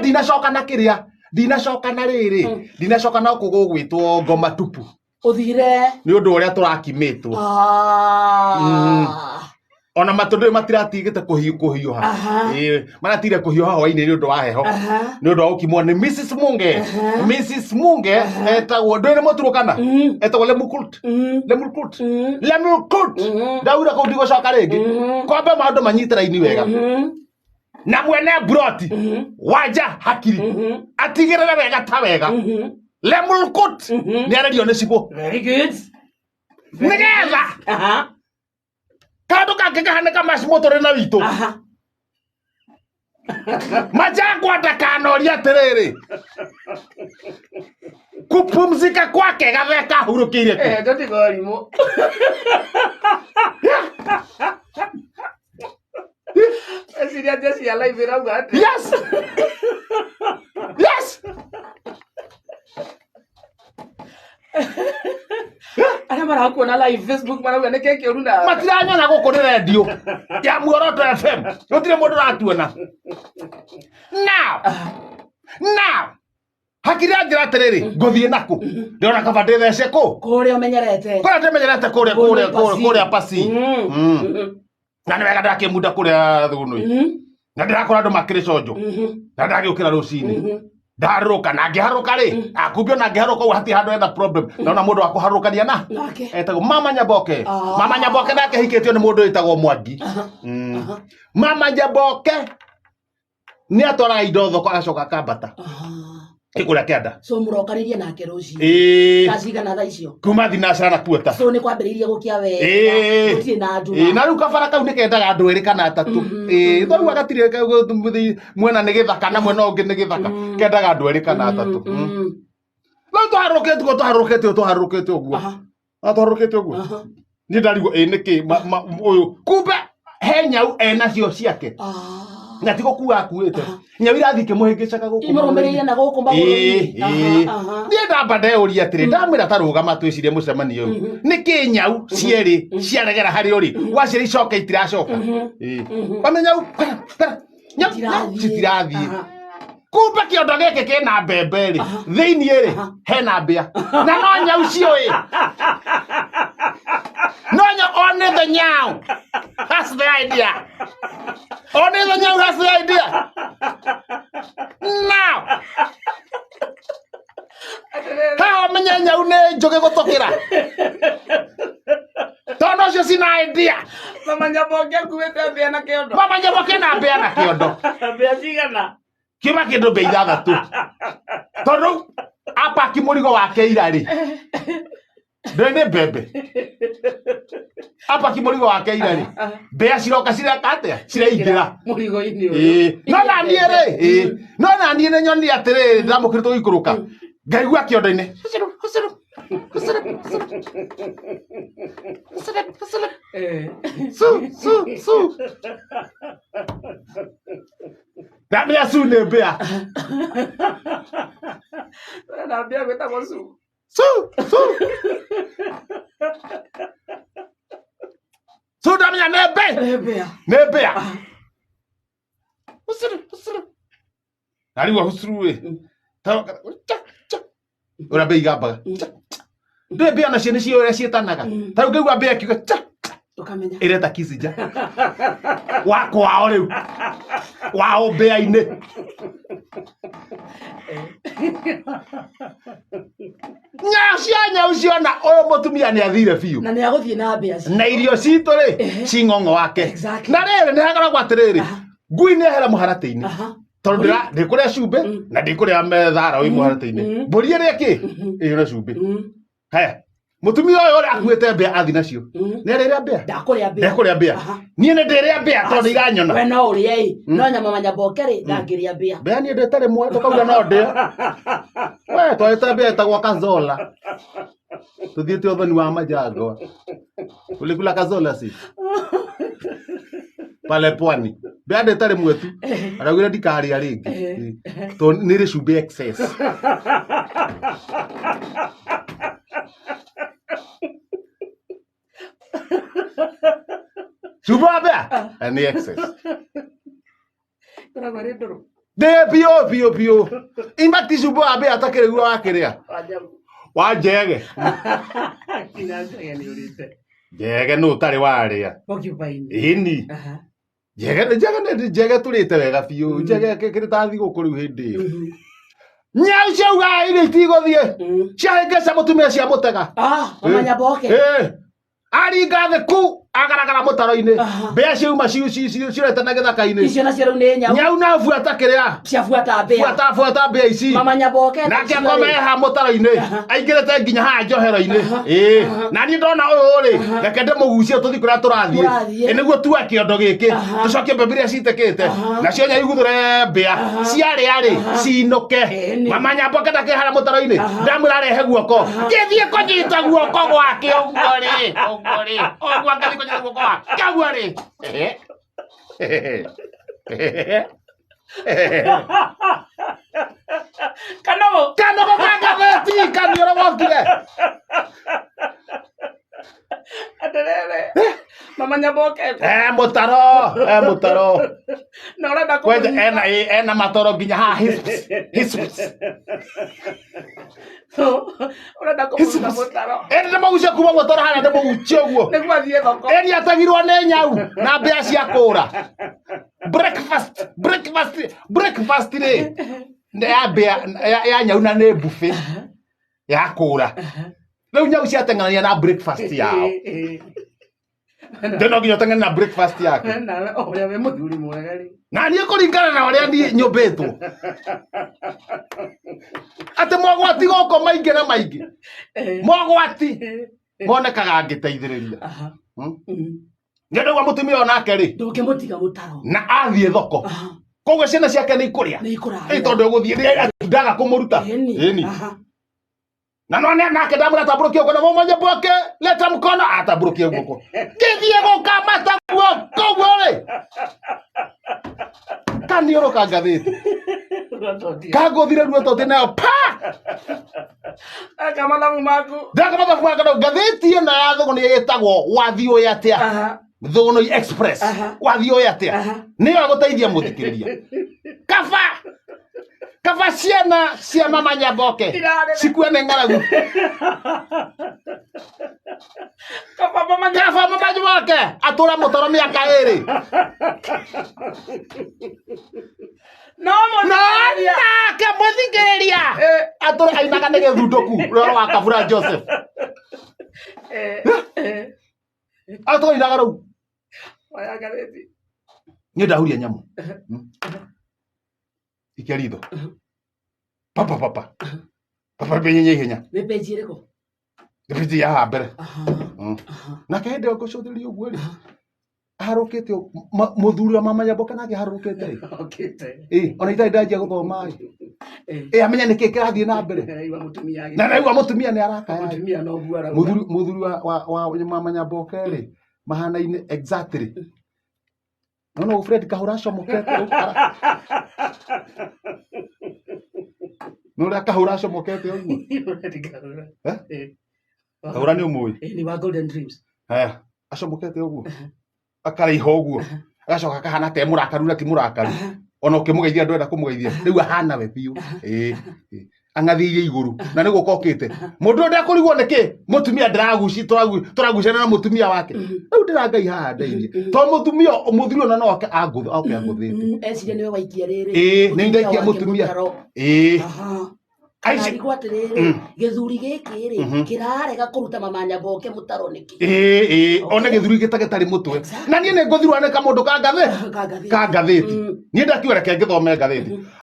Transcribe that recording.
Ndinacoka na kĩrĩa, ndinacoka na rĩrĩ, ndinacoka na gũkũ gũgwĩtwo ngoma tupu. Ũthire. Nĩ ũndũ ũrĩa tũrakimĩtwo. Ona matũ ndũĩ matiratigĩte kũhiũha. Ĩĩ, maratigire kũhiũha hwainĩ nĩ ũndũ wa heho, nĩ ũndũ wa gũkimwo nĩ Mrs Munge. Mrs Munge etagwo, ndũĩ nĩ mũturũkana, etagwo Lemukult. Lemukult. Lemukult. Ndaura kũu ndigũcoka rĩngĩ. Kwambe maũndũ manyite raini wega na mwene mburoti wanja hakiri atigĩrĩre wega ta wega Lemukult nĩ arerio nĩ cibũ Very good. nĩgetha kaũndũ kangĩ kahanĩka maci mũtũrĩ na witũ. Majangwa ndakanoria atĩrĩrĩ, kupumzika kwake gathe kahurũkĩire kũ? Eh, tũtiga ũrimũ. Eciria jeshi ya live ĩrauga atĩa? Yes. Arĩa marakuona live Facebook marauga nĩ kĩĩ kĩũru nawe? Matiranyona gũkũ nĩ rendio ya Muoroto FM, gũtirĩ mũndũ ũratuona. Now now hakiri anjĩra atĩrĩrĩ, ngũthiĩ nakũ? Ndĩrona kaba ndĩthece kũ? Kũrĩa ũmenyerete. Kũrĩa ndĩmenyerete, kũrĩa kũrĩa kũrĩa kũrĩa pasi. Na nĩ wega ndĩrakĩmunda kũrĩa thũnũi na ndĩrakora andũ makĩrĩ conjo na ndagĩũkĩra rũcinĩ ndaharũrũka na ngĩharũrũka rĩ akumbio na ngĩharũrũka ũguo hatirĩ handũ ena problem. Ndona mũndũ wa kũharũrũkania na Nake. Etagwo Mama Nyaboke. Mama Nyaboke nake hikĩtio nĩ mũndũ wĩtagwo Mwangi. Mama Nyaboke nĩ atwaraga indo thoko agacoka akambata ĩ kũrĩa kĩanda. So mũrokanĩrie nake rũcinĩ? Ĩĩ. Thaa cigana thaa icio? Kuma thinacara na kuota. So nĩ kwambĩrĩirie gũkĩa wega? Ĩĩ. Gũtirĩ na nduma? Ĩĩ, na rĩu kabara kau nĩ kendaga andũ erĩ kana atatũ. Ĩĩ, to rĩu agatirĩ mwena nĩ gĩthaka na mwena ũngĩ nĩ gĩthaka, kendaga andũ erĩ kana atatũ. No twaharũrũkĩte ũguo, twaharũrũkĩte ũguo, twaharũrũkĩte ũguo. No twaharũrũkĩte ũguo niĩ ndarigwo ĩ nĩkĩ ũyũ kumbe he nyau enacio ciake na ti gũkua akuĩte nyau irathiĩ ikĩmũhĩngĩcaga gũkũ Imũrũmĩrĩire na gũkũ Ĩĩ, magũrũ-inĩ. Ĩĩ. Niĩ ndamba ndeyũria atĩrĩ, ndamwĩra ta rũgama twĩcirie mũcemanio ũyũ, nĩkĩ nyau cierĩ ciaregera harĩ ũrĩ waciĩra icoke itiracoka? Ĩĩ. Wamenya nyau para, para, nyau, nyau, Citirathiĩ. citirathiĩ. Kumbe kĩondo gĩkĩ kĩna mbembe rĩ, thĩiniĩ rĩ hena mbĩa na no nyau ciũĩ no nyau. Only the nyau has the idea. Only the nyau has the idea. Now haha ũmenye nyau nĩ njũgĩ gũtũkĩra tondũ ũcio cina idea. Mama Nyaboke akuĩte mbĩa na kĩondo. Mama Nyaboke na mbĩa na kĩondo. Mbĩa cigana? Kiuma kĩndũ mbĩa ithathatũ tondũ apaki mũrigo wake ira rĩ, ndũĩ nĩ mbembe, apaki mũrigo wake ira rĩ, mbĩa ciroka cireka atĩa? Ciraingĩra mũrigo-inĩ ũyũ. Ĩĩ. No naniĩ rĩ, ĩĩ, no naniĩ nĩ nyonire atĩrĩrĩ, ndĩramũkĩrĩte gũikũrũka ngaigua kĩondo-inĩ hucuru, hucuru, hucuru, hucuru, hucuru, hucuru. Su su su ndamenya su nĩ mbĩa. Na mbĩa gwĩtagwo su. Su su su ndamenya nĩ mbĩa. Nĩ mbĩa. Nĩ mbĩa. Hucuru, hucuru, ndarigwo hucuru ĩ. Cha, cha. Ũrĩa mbĩa igambaga cha, cha. Ndũĩ mbĩa nacio nĩcio ũrĩa ciĩtanaga. Ta rĩu ngaigua mbĩa ĩkiuga cha cha. Ũkamenya. Ĩreta kicinja wa kwao rĩu wao mbĩa-inĩ. Nyau cia nyau ciona ũyũ mũtumia nĩ athire biũ. Na nĩ agũthiĩ na mbĩa ci. Na irio citũ rĩ ci ng'ong'o wake. Exactly. Na rĩrĩ nĩ hakoragwo atĩrĩrĩ, ngui nĩ ehera mũharatĩ-inĩ tondũ ndĩkũrĩa cumbĩ na ndĩkũrĩa methara wĩ mũharatĩ-inĩ. Mbũri ĩrĩa kĩ ĩrĩa cumbĩ. Haya, mũtumia ũyũ ũrĩa akuĩte mbĩa athi nacio nĩ arĩrĩa mbĩa. Ndakũrĩa mbĩa. Ndekũrĩa mbĩa. Niĩ nĩ ndĩrĩa mbĩa tondũ nĩ iranyona. We no ũrĩe ĩ, no nyama manyamboke rĩ, ndangĩrĩa mbĩa. Mbĩa niĩ ndĩte rĩmwe tũkauga no ndĩe. We twarĩte mbĩa ĩtagwo kazola tũthiĩte ũthoni wa majangwa. Ulikula kazola si pale pwani? Mbĩa ndĩte rĩmwe tu, araugire ndikarĩa rĩngĩ tondũ nĩ ĩrĩ cumbĩ excess. Cumbĩ wa mbĩa nĩ excess. Ĩkoragwo ĩrĩ ndũrũ. Ndĩ biũ biũ biũ. In fact cumbĩ wa mbĩa atakĩrĩ guo wakĩrĩa. Wanjabu. Wa njege. Nginya njege nĩ ũrĩte. Njege nũ ũtarĩ warĩa. Porcupine. Ĩni. Aha. Njege njege nĩ njege tũrĩte wega biũ. Mm. Njege kĩrĩ ta thigũkũ rĩu hĩndĩ ĩyo. Mhm. Nyau ciauga irio itigũthiĩ. Mm. Ciahĩngĩca mũtumia ciamũtega. Ah, mama Nyaboke. Ĩ. Aringa thĩ ku agaragara mũtaro-inĩ. Aha. Mbĩa ciauma ciurete na gĩthaka-inĩ. Icio nacio rĩu nĩ nyau. Nyau na buata kĩrĩa. Ciabuata mbĩa. Buata buata mbĩa ici. Mama Nyaboke. Nake akoma haha mũtaro-inĩ Aha. aingĩrĩte nginya haha njohero-inĩ. Aha. Ĩĩ. Aha. Na niĩ ndona ũyũ rĩ, reke ndĩmũgucie tũthiĩ kũrĩa tũrathiĩ. Mũrathiĩ. Ĩ nĩguo tue kĩondo gĩkĩ. Aha. Tũcokie mbembe iria citĩkĩte. Aha. Nacio nyau iguthũre mbĩa. Aha. Ciarĩa rĩ, Aha. cinũke. Ĩni. Mama Nyamboke ndakĩrĩ harĩa mũtaro-inĩ. Aha. Ndamwĩra arehe guoko. Aha. Ngĩthiĩ kũnyita guoko gwake ũguo rĩ, ũguo rĩ, ũguo ngĩthiĩ kũnyita guoko gwake ũguo rĩ. Kanogo. Kanogo ka ngathĩti kaniũrũ gokire. Aterere. Mama Nyaboke. Eh mũtaro, eh mũtaro. Na ũrenda Kwenja kũmũnyita. ena ĩ, ena matoro nginya haha hips, hips. Ũrenda kũmũruta mũtaro. Ĩndĩ ndĩmũgucie kuma mũtaro harĩa ndĩmũgucie ũguo. Nĩguo athiĩ thoko. Ĩni atagirwo nĩ nyau na mbĩa cia kũra. Breakfast, breakfast, breakfast rĩ nĩ ya mbĩa ya nyau na nĩ buffet ya kũra. Rĩu nyau ciateng'erania na breakfast yao. Ndĩ no nginya ũteng'ere na breakfast yaku. Nawe o ũrĩa wĩ mũthuri mwega rĩ. Na niĩ kũringana na ũrĩa niĩ nyũmbĩtwo. Atĩ mogwati gũkũ maingĩ na maingĩ. Mogwati monekaga ngĩteithĩrĩria. Aha. Hmm? Mm. Nĩ ũndũ wa mũtumia onake rĩ, Ndũngĩmũtiga mũtaro. na athiĩ thoko. Aha. Koguo ciana ciake nĩ ikũrĩa. Nĩ ikũrarĩa. Ĩ tondũ egũthiĩ ndaga kũmũruta. Ĩni. Ĩni. Aha. Na no nĩ nake ndamwĩra tambũrũkie guoko na mũmanye bwake leta mkono atambũrũkie guoko. Ngĩthiĩ gũkamata guoko ũguo rĩ. Kaniũrũ ka ngathĩti. Kangũthire ruo tondũ nayo pa. Eka mathabu maku. Ndaka mathabu maka no ngathĩti ĩno ya Thũgũnĩ ĩtagwo Wathiĩ ũĩ atĩa. Aha. Thũgũnĩ Express. Aha. Wathiĩ ũĩ atĩa. Aha. Nĩyo ĩgũteithia mũthikĩrĩria. Kaba kaba ciana cia mama Nyaboke Irarĩra. cikue nĩ ng'aragu. Kaba mama Nyaboke. Kaba mama Nyaboke atũra mũtaro mĩaka ĩrĩ. No No mũthikĩrĩria. nake mũthikĩrĩria Eh, atũra ainaga nĩ gĩthundũku rũrĩa wa Kabura Joseph. eh, eh. Atũra ainaga rũu. Oya ngathĩti. Niĩ ndahuria nyamũ. Ikia ritho. Papa papa. Papa penye ihenya. Nĩ page ĩrĩkũ? Nĩ ya haha mbere. Aha. Mm. Aha. Nake hĩndĩ ĩyo ngũcũthĩrĩria ũguo rĩ, aharũkĩte mũthuri wa mama Nyaboke nake aharũrũkĩte rĩ. Okĩte. Ĩ, ona itarĩ ndanjia gũthoma rĩ. Eh. Ĩ, amenya nĩkĩ kĩrathiĩ na mbere. Aigua mũtumia Na naigua mũtumia nĩ arakaya. Mũtumia no guo arauga. Mũthuri wa mama Nyaboke rĩ, mahanaine exactly. No no Fred Kahũra acomokete. No ũrĩa Kahũra acomokete ũguo. Fred Kahũra. Eh? Eh. Kahũra nĩ ũmũĩ. Eh, nĩ wa Golden Dreams. Haya, acomokete ũguo. Akaraiha ũguo. Agacoka akahana ta e mũrakaru na ti mũrakaru. Ona ũkĩmũgeithia ndwenda kũmũgeithia. Rĩu ahana we biũ. Ĩĩ. Ĩĩ. Ang'athĩirie igũrũ na nĩ gũka okĩte. Mũndũ ũyũ ndekũrigwo nĩkĩ mũtumia ndĩraguci tũragucana na mũtumia wake. Rĩu ndĩra Ngai haha ndeithie. To mũtumia mũthuri ona no oke angũthe oke angũthĩte. Mm, eciria nĩwe waikia rĩrĩ. Ĩĩ, nĩ ndaikia wake mũtumia. mũtaro. Ĩĩ. Aha. Aici. Arigwo atĩrĩrĩ, gĩthuri gĩkĩ rĩ, Mhm. kĩrarega kũruta mama Nyaboke mũtaro nĩkĩ? Ĩĩ, ĩĩ, one gĩthuri gĩtarĩ mũtwe. Exactly. Na niĩ nĩ ngũthirwo nĩ kamũndũ ka ngathĩti. Ka ngathĩti. Ka ngathĩti. Mm. Niĩ ndakiuga reke ngĩthome ngathĩti.